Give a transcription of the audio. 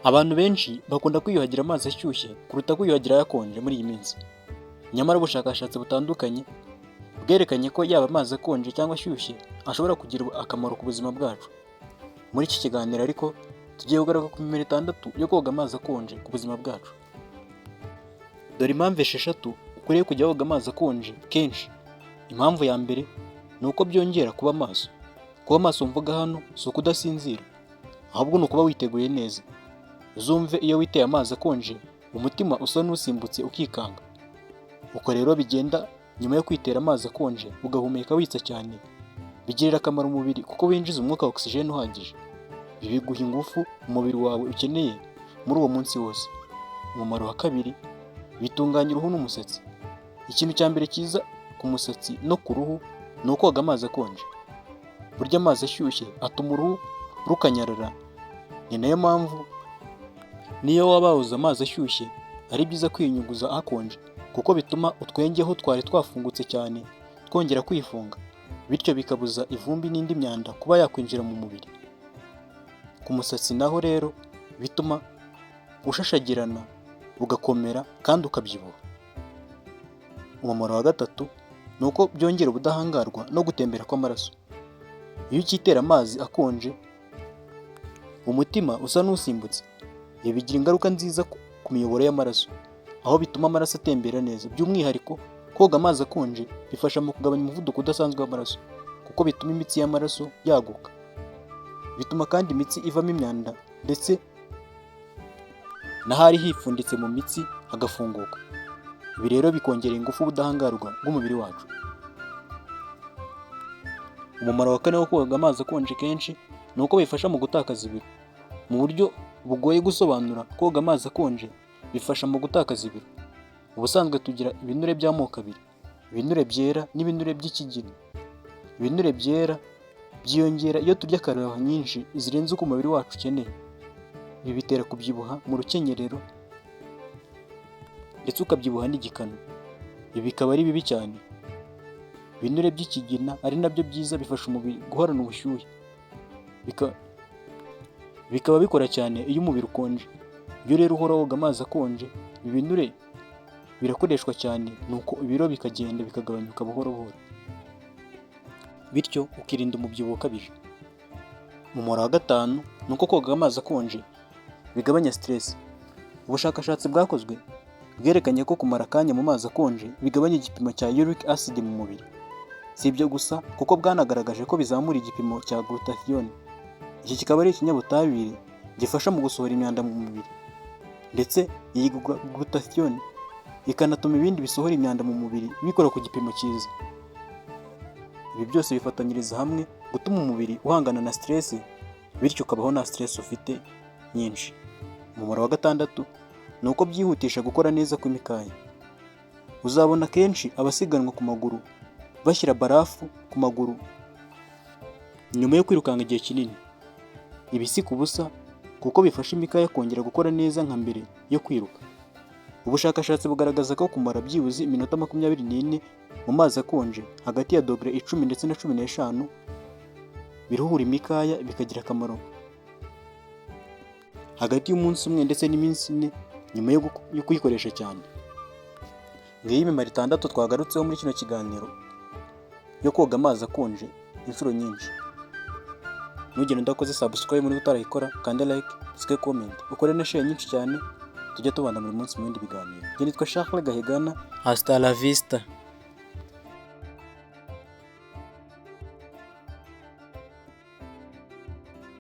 Abantu benshi bakunda kwiyuhagira amazi ashyushye kuruta kwiyuhagira ayakonje muri iyi minsi. Nyamara ubushakashatsi butandukanye bwerekanye ko yaba amazi akonje cyangwa ashyushye ashobora kugira akamaro ku buzima bwacu. Muri iki kiganiro ariko tugiye kugaruka ku mimaro itandatu yo koga amazi akonje ku buzima bwacu. Dore impamvu esheshatu ukwiriye kujya woga amazi akonje kenshi. Impamvu ya mbere ni uko byongera kuba maso. Kuba maso mvuga hano si ukudasinzira, ahubwo ni ukuba witeguye neza. Uzumve iyo witeye amazi akonje, umutima usa n'usimbutse ukikanga. Uko rero bigenda nyuma yo kwitera amazi akonje ugahumeka witsa cyane, bigirira akamaro umubiri kuko winjiza umwuka wa oxygen uhagije. Ibi biguha ingufu umubiri wawe ukeneye muri uwo munsi wose. Umumaro wa kabiri, bitunganya uruhu n'umusatsi. Ikintu cya mbere cyiza ku musatsi no ku ruhu ni ukoga amazi akonje. Burya amazi ashyushye atuma uruhu rukanyarara, ni nayo mpamvu niyo waba woza amazi ashyushye ari byiza kwiyunyuguza akonje, kuko bituma utwenge aho twari twafungutse cyane twongera kwifunga, bityo bikabuza ivumbi n'indi myanda kuba yakwinjira mu mubiri. Ku musatsi naho rero bituma ushashagirana, ugakomera kandi ukabyibuha. Umumaro wa gatatu ni uko byongera ubudahangarwa no gutembera kw'amaraso. Iyo ukitera amazi akonje, umutima usa n'usimbutse. Ibi bigira ingaruka nziza ku miyoboro y'amaraso, aho bituma amaraso atembera neza. By'umwihariko, koga amazi akonje bifasha mu kugabanya umuvuduko udasanzwe w'amaraso, kuko bituma imitsi y'amaraso yaguka. Bituma kandi imitsi ivamo imyanda, ndetse n'ahari hifunditse mu mitsi hagafunguka. Ibi rero bikongera ingufu ubudahangarwa bw'umubiri wacu. Umumaro wa kane wo koga amazi akonje kenshi ni uko bifasha mu gutakaza ibiro. Mu buryo bugoye gusobanura, koga amazi akonje bifasha mu gutakaza ibiro. Ubusanzwe tugira ibinure by'amoko abiri: ibinure byera n'ibinure by'ikigina. Ibinure byera byiyongera iyo turya karori nyinshi zirenze uko umubiri wacu ukeneye. Ibi bitera kubyibuha mu rukenyerero ndetse ukabyibuha n'igikanu. Ibi bikaba ari bibi cyane. Ibinure by'ikigina, ari nabyo byiza, bifasha umubiri guhorana ubushyuhe, bikaba bikora cyane iyo umubiri ukonje. Iyo rero uhora woga amazi akonje, ibi binure birakoreshwa cyane, nuko ibiro bikagenda bikagabanyuka buhoro buhoro, bityo ukirinda umubyibuho ukabije. Umumaro wa gatanu ni uko koga amazi akonje bigabanya stress. Ubushakashatsi bwakozwe bwerekanye ko kumara akanya mu mazi akonje bigabanya igipimo cya uric acid mu mubiri. Si ibyo gusa, kuko bwanagaragaje ko bizamura igipimo cya glutathione. Iki kikaba ari ikinyabutabire gifasha mu gusohora imyanda mu mubiri, ndetse iyi glutathione ikanatuma ibindi bisohora imyanda mu mubiri bikora ku gipimo cyiza. Ibi byose bifatanyiriza hamwe gutuma umubiri uhangana na stress, bityo ukabaho nta stress ufite nyinshi. Umumaro wa gatandatu ni uko byihutisha gukora neza kw'imikaya. Uzabona kenshi abasiganwa ku maguru bashyira barafu ku maguru nyuma yo kwirukanka igihe kinini. Ibi si ku busa, kuko bifasha imikaya kongera gukora neza nka mbere yo kwiruka. Ubushakashatsi bugaragaza ko kumara byibuze iminota 24 mu mazi akonje hagati ya dogere 10 ndetse na 15 biruhura imikaya, bikagira akamaro hagati y'umunsi umwe ndetse n'iminsi 4 nyuma yo kuyikoresha cyane. Ngiyi imimaro itandatu twagarutseho muri kino kiganiro yo koga amazi akonje inshuro nyinshi. Ntugende udakoze subscribe. Niba utarayikora, kande like, usige comment, ukore na share nyinshi cyane, tujye tubana buri munsi mu bindi biganiro. Njye nitwa Charles Gahigana. Hasta la vista.